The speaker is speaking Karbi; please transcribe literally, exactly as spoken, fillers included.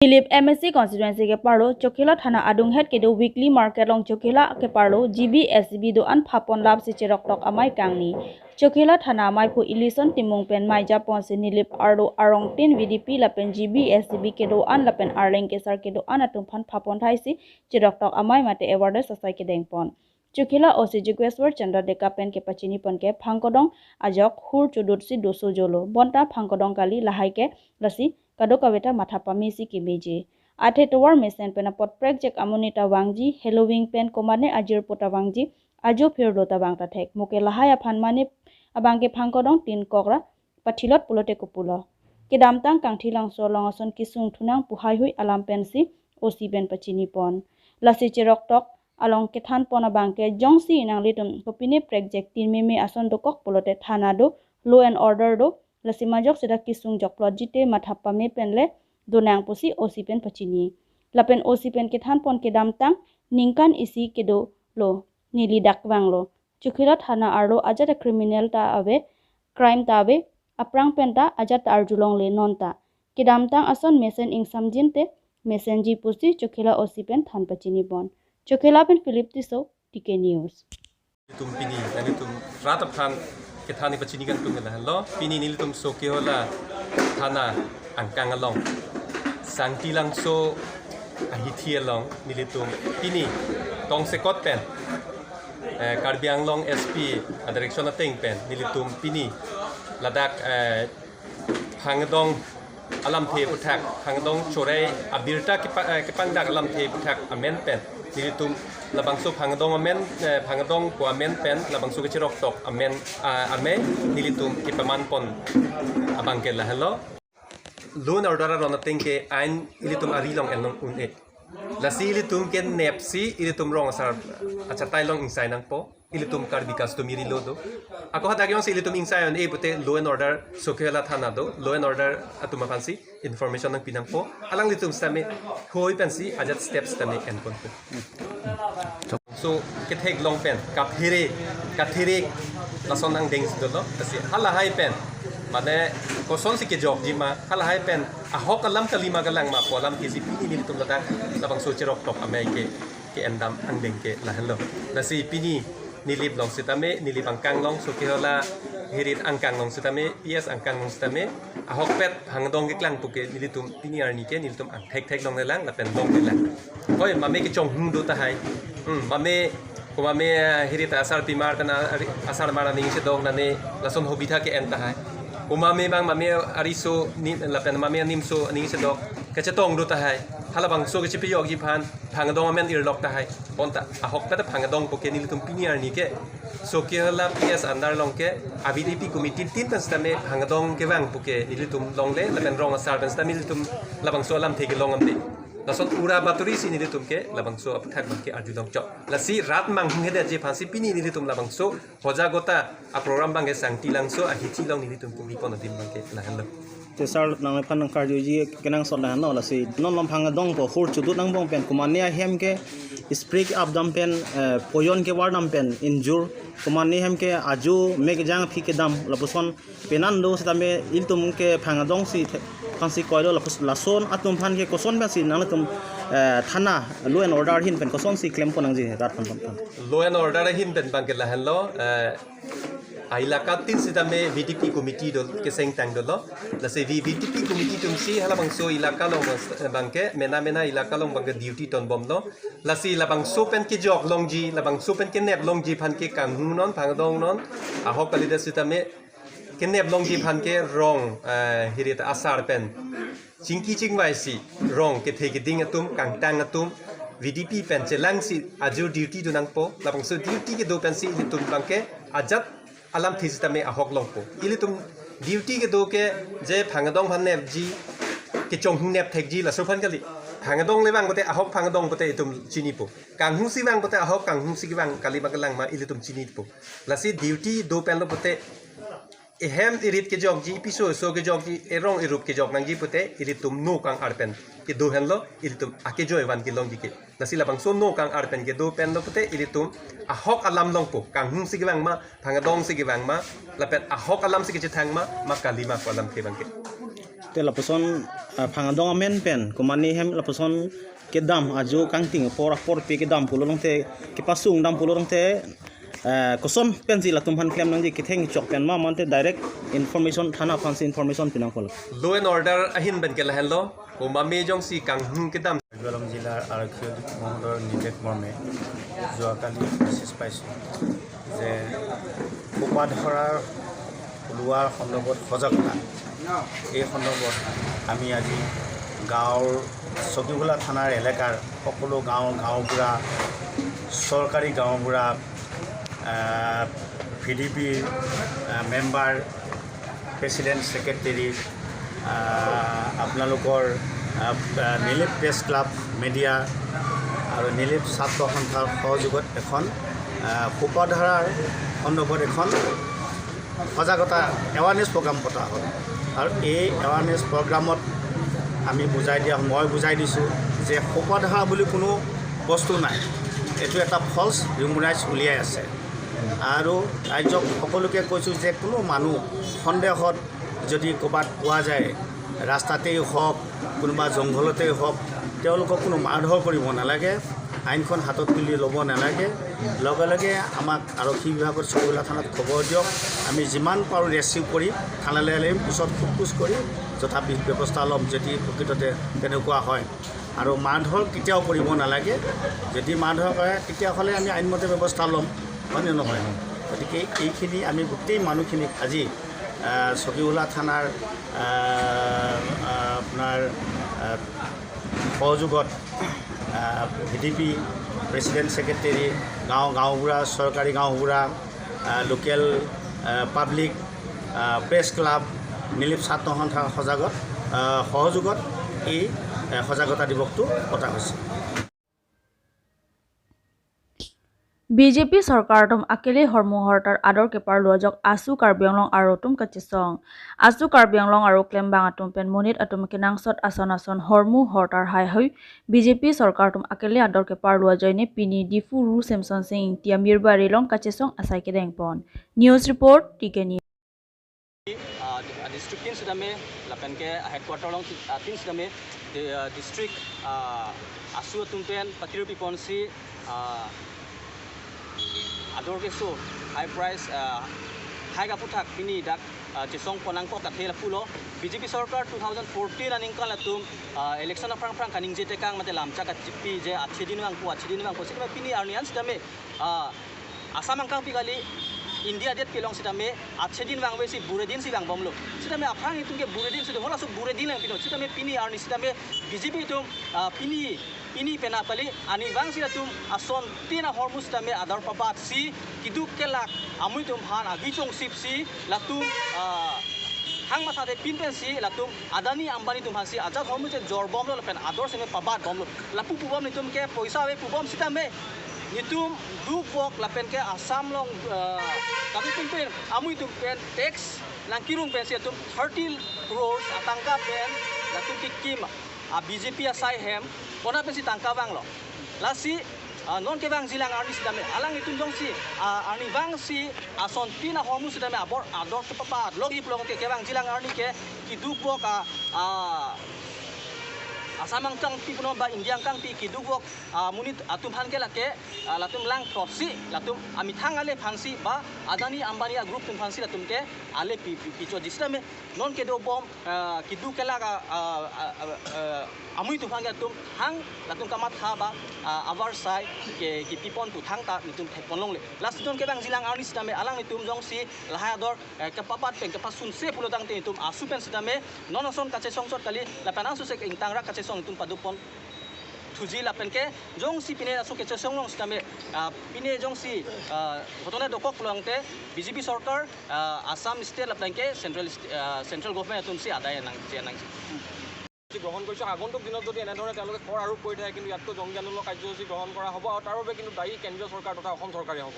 Nilip M A C constituency keparlo Chokihola thana adunghet kedo weekly market along Chokihola keparlo G B S B do-an phapon lapsi cheroktok amei kangni. Chokihola thana amei phu Ilison Timung pen mei japonsi Nilip arlo arong tin V D P lapen G B S B kedo-an lapen Arleng kesar kedo-an atum aphan phapon thaisi cheroktok amei mate awareness asai kedengpon. Chokihola O C Jogeshwar Chandra Deka pen kepachinipon ke phangkodong ajok hur chodutsi doso jolo. Bonta phangkodong kali lahai ke lasi kadokaveta matha pamesi kemeji. Athe tovar mesen pen apot prekjak amonit ta vangji, Halloween pen komane ajirpo ta vangji, ajo phirlo ta vang ta thek. Mo ke lahai aphan mane abang ke phangkodong tin kokra pathilot pulote kopulo. Kedamtang Kangthilangso along ason kesung thunang pu heihui alam pensi O C pen pachinipon. Lasi cheroktok along kethanpon abang ke jongsi nanglitum kopine prekjak tin meme ason dokok pulote thana do, law and order do, lasi majok seta kesung jokplot jite matha pame penle donang pusi O C pen pachini. Lapen O C pen kethanpon kedamtang ningkan isi kedolo, neli dak vanglo. Chokihola thana arlo ajat a criminal ta ave, crime ta ave, aphrang pen ta ajat ta arjulongle non ta. Kedamtang ason mesen ingsamjin te mesenji pusi Chokihola O C pen than pachinipon. Chokihola pen Philip Tisso, T K News. Nelitum pini, nelitum rat aphan kethan pachini kangtung lahenlo. Pini nelitum Chokihola thana angkang along Sangtilangso ahithi along nelitum pini tongsekot pen, eh, Karbi Anglong S P a direction ateng pen nelitum pini ladak, eh, phangdong alamthe aputhak, phangdong chorei abirta kepa-, eh, kepangdak alamthe aputhak amen pen nelitum labangso phangdong amen, eh, phangdong ko amen pen labangso kecheroktok amen, ah, amei nelitum kepamanpon abang ke lahenlo. Law and order aron ateng ke ain ilitum ari along enlong un-e. Lasi ilitum kenepsi ilitum rong asar achatai along ingsai nangpo. Ilitum Karbi customary law do. Ako hadak jongsi ilitum ingsai un-e pute law and order Chokihola thana do. Law and order atum aphansi information nangpi nangpo. Alanglitum sitame hoi pensi ajat step sitame enponpo. So, kethek long pen, kaphere, kathere, lason angdengsi dolo, lasi halahai pen, mane, kosonsi kejokji ma, halahai pen, ahok alam kalima kalang ma, pu alam kesi pini nelitum ladak, labangso cheroktok amei ke, ke-endam angdeng ke lahenlo. Lasi pini, Nilip along sitame, Nilip angkang along, Chokihola hirit angkang along sitame, P S angkang along sitame, ahokpet phangdong keklang puke nelitum pini arni ke nelitum angthek thek longlelang lapen longlelang. Hoi, mame kechonghung do tahai. Hmm, mame, ko mame, eh, hirit asarpi mar tana ari-, asar mar aning sedok nane lason hobitha ke-en tahai. Ko mame bang mame ariso ni lapen mame animso aning sedok kachetong do tahai. Halabangso kachepejokji aphan phangdong amen irlok tahai. Bonta ahokpet phangdong puke nelitum pini arni ke Chokihola P S under along ke a V D P committee tin pen sitame phangdong kevang puke nelitum longle lapen rong asar pen sitame nelitum labangso alamthe kelong ante. Lason ura baturi si nelitum ke labangso aputhak abang ke arjulong chok. Lasi rat manghunghedetji aphansi pini nelitum labangso hojagota a program abang ke Sangtilangso ahithi along nelitum pumi pon adim abang ke lahenlo. Te sir, nangliphan nangkarjuji kenangsot lahenlo, lasi non lom phangdong po hur chodut nangbong pen komane ahem ke spray ke-ap dam pen, eh, poyon kevar dam pen injur, komane ahem ke ajo mek jang aphi kedam lapuson penan do sitame ilitum ke phangdong si the-, aphansi koilo lapus-, lason atum aphan ke koson pensi nanglitum, eh, thana law and order ahin pen kosonsi klempon nangji rat aphan pon. Law and order ahin pen abang ke lahenlo, eh, a elaka tin sitame V D P committee do kesengtang dolo. Lasi V-, V D P committee atumsi halabangso elaka along abang ke mena mena elaka along abang ke duty tonbomlo. Lasi labangso pen kejok longji, labangso pen kenep longji aphan ke kanghung non, phangdong non. Ahok kalidet sitame kenep longji aphan ke rong, eh, hirit asar pen chingki chingvai si rong kethe keding atum, kangtang atum, V D P pen chelangsi ajo duty do nangpo, labangso duty kedo pensi ilitum abang ke ajat alamthe sitame ahok longpo. Ilitum duty kedo ke je phangdong aphan nepji, kechonghung nep thekji laso aphan kali. Phangdong le vang pute ahok phangdong pute itum chinipo. Kanghung si vang pute ahok kanghung si vang kalima kalang ma ilitum chinipo. Lasi duty do penlo pute ehem erit kejokji, piso so kejokji, erong erup kejok nangji pute ilitum no kang-ar pen kedo henlo, ilitum akejoi van kelongji ke. Lasi labangso no kang-ar pen kedo penlo pute ilitum ahok alam longpo, kanghung si kevang ma, phangdong si kevang ma, lapen ahok alam si kechethang ma, ma kalima ko alamthe abang ke. Te lapuson, ah, phang adong amen pen, komane hem lapuson kedam ajo kangting apor aporpe kedam pulo tangte, kepasung dam pulo tangte, eh, koson pensi latum aphan klem nangji, ketheng chok pen ma mate direct information thana aphansi information pinang kol. Law and order ahin pen ke lahenlo, komane jongsi kanghung kedam. Karbi আংলং জিলাৰ আৰক্ষী অধীক্ষক মহোদয়ৰ নিৰ্দেশ মৰ্মে যোৱাকালি মেছেজ পাইছোঁ যে সোপাধৰাৰ লোৱাৰ সন্দৰ্ভত সজাগতা, এই সন্দৰ্ভত আমি আজি গাঁৱৰ চকীহোলা থানাৰ এলেকাৰ সকলো গাঁৱৰ গাঁওবুঢ়া, চৰকাৰী গাঁওবুঢ়া, আহ, ভি ডি পিৰ, আহ, মেম্বাৰ, প্ৰেচিডেণ্ট, ছেক্ৰেটেৰী, আহ, আপোনালোকৰ, আহ, আহ, নিলিপ প্ৰেছ ক্লাব, মিডিয়া আৰু নিলিপ ছাত্ৰ সন্থাৰ সহযোগত এখন, আহ, সোপাধৰাৰ সন্দৰ্ভত এখন সজাগতা এৱাৰনেছ প্ৰগ্ৰাম পতা হ'ল। আৰু এই এৱাৰনেছ প্ৰগ্ৰামত আমি বুজাই দিয়া, মই বুজাই দিছোঁ যে সোপাধৰা বুলি কোনো বস্তু নাই, এইটো এটা ফল্চ ৰিউমাৰাইজ উলিয়াই আছে। আৰু ৰাইজক সকলোকে কৈছোঁ যে কোনো মানুহ সন্দেহত যদি ক'ৰবাত পোৱা যায়, ৰাস্তাতেই হওক, কোনোবা জংঘলতেই হওক, তেওঁলোকক কোনো মাৰধৰ কৰিব নালাগে, আইনখন হাতত তুলি ল'ব নালাগে। লগে লগে আমাক আৰক্ষী বিভাগত চকীহোলা থানাত খবৰ দিয়ক, আমি যিমান পাৰোঁ ৰেস্কিউ কৰি থানালৈ আনিম, পিছত সোধ পোছ কৰি যথা বি-, ব্যৱস্থা ল'ম, যদি প্ৰকৃততে তেনেকুৱা হয়। আৰু মাৰধৰ কেতিয়াও কৰিব নালাগে, যদি মাৰধৰ কৰে তেতিয়াহ'লে আমি আইনমতে ব্যৱস্থা ল'ম, হয়নে নহয়? গতিকে এইখিনি আমি গোটেই মানুহখিনিক আজি, আহ, চকীহোলা থানাৰ, আহ, আহ, আপোনাৰ, আহ, সহযোগত, আহ, V D P, president, secretary, গাঁও গাঁওবুঢ়া, চৰকাৰী গাঁওবুঢ়া, আহ, লোকেল, আহ, পাব্লিক, আহ, প্ৰেছ ক্লাব, নিলিপ ছাত্ৰ সন্থাৰ সজাগত, আহ, সহযোগত এই, আহ, সজাগতা দিৱসটো পতা হৈছে। বিজেপি চৰকাৰ আtum akele hormu hortar ador keparlo ajok ASU Karbi Anglong aro atum kachesong. ASU Karbi Anglong aro klembang atum pen monit atum kenangsot ason ason hormu hortar haihui. BJP চৰকাৰ আtum akele ador keparlo ajoine pini Diphu Ru Semsonsing Ingti amirbari along kachesong asai kedengpon. News report, T K News. Ah, di-, ah, district tin sitame, lapen ke, ah, headquarter along si-, ah, tin sitame, di-, ah, district, ah, ASU atum pen pakirpiponsi, ah, ador keso, high price, ah, high kaputhak pini dak, ah, chesongpon nangkok athe lapulo. B J P sorkar two thousand fourteen aningkan atum, ah, election aphrang aphrang kaningje tekang mate lamchak kachipi je achedin vangpo, achedin vangpo. Sitame pini arni an sitame, ah, Assam angkangpi kali, India detpi along sitame achedin vangvesi buredinsi vangbomlo. Sitame aphrang itum ke buredinsi do, halaso buredin lang pino. Sitame pini arni sitame B J P atum, ah, pini, pini penap kali, arnivangsi latum ason tin ahormu sitame ador pabatsi keduk kelak amonit atum aphan agi chongsipsi latum, ah, hang matha de pinpensi latum Adani Ambani atum aphansi ajat hormu chejorbomlo lapen ador seme pabatbomlo. Lapu pubom nelitum ke poisa ave pubom sitame nelitum dukvok lapen ke Assam along, eh, kami pinpin amonit atum pen tax nangkerung pensi atum thirty crores atangka pen latum kekim a B J P asai hem pona pensi tangka vanglo. Lasi, ah, non kevangjilang arni sitame alanglitum jongsi, ah, arnivangsi ason tin ahormu sitame abor ador kepabatlo pulo ke kevangjilang arni ke kedukvok a, ah, Assam angkangpi punon ba India angkangpi kedukvok, ah, monit atum aphan ke lake, ah, latum langthropsi latum amethang ale aphansi ba Adani Ambani a group atum aphansi latum ke ale pi, pi, pichotji sitame non kedobom, ah, keduk kelak a, ah, ah, ah, ah, amonit atum aphan ke latum hang latum kamatha ba, ah, avarsai ke, kepipon pu thangta nelitum thekpon longle. Lasi non kevangjilang arni sitame alanglitum jongsi lahai ador, eh, kepabat pen kepasunse pulo tangte nelitum ASU pen sitame non ason kachesongsot kali lapen ASU sek ingtangrak kachesong nelitum padukpon thuji lapen ke jongsi pine ASU kechesong along sitame, ah, pine jongsi, ah, ghotona dokok pulo tangte B J P sorkar, ah, Assam state lapen ke central st-, ah, central government atumsi adai nangji, nangji. গ্ৰহণ কৰিছে। আগন্তুক দিনত যদি এনেধৰণে তেওঁলোকে কৰ আৰোপ কৰি থাকে, কিন্তু ইয়াতকৈ জংগী আন্দোলনৰ কাৰ্যসূচী গ্ৰহণ কৰা হ'ব আৰু তাৰ বাবে কিন্তু দায়ী কেন্দ্ৰীয় চৰকাৰ তথা অসম চৰকাৰেই হ'ব।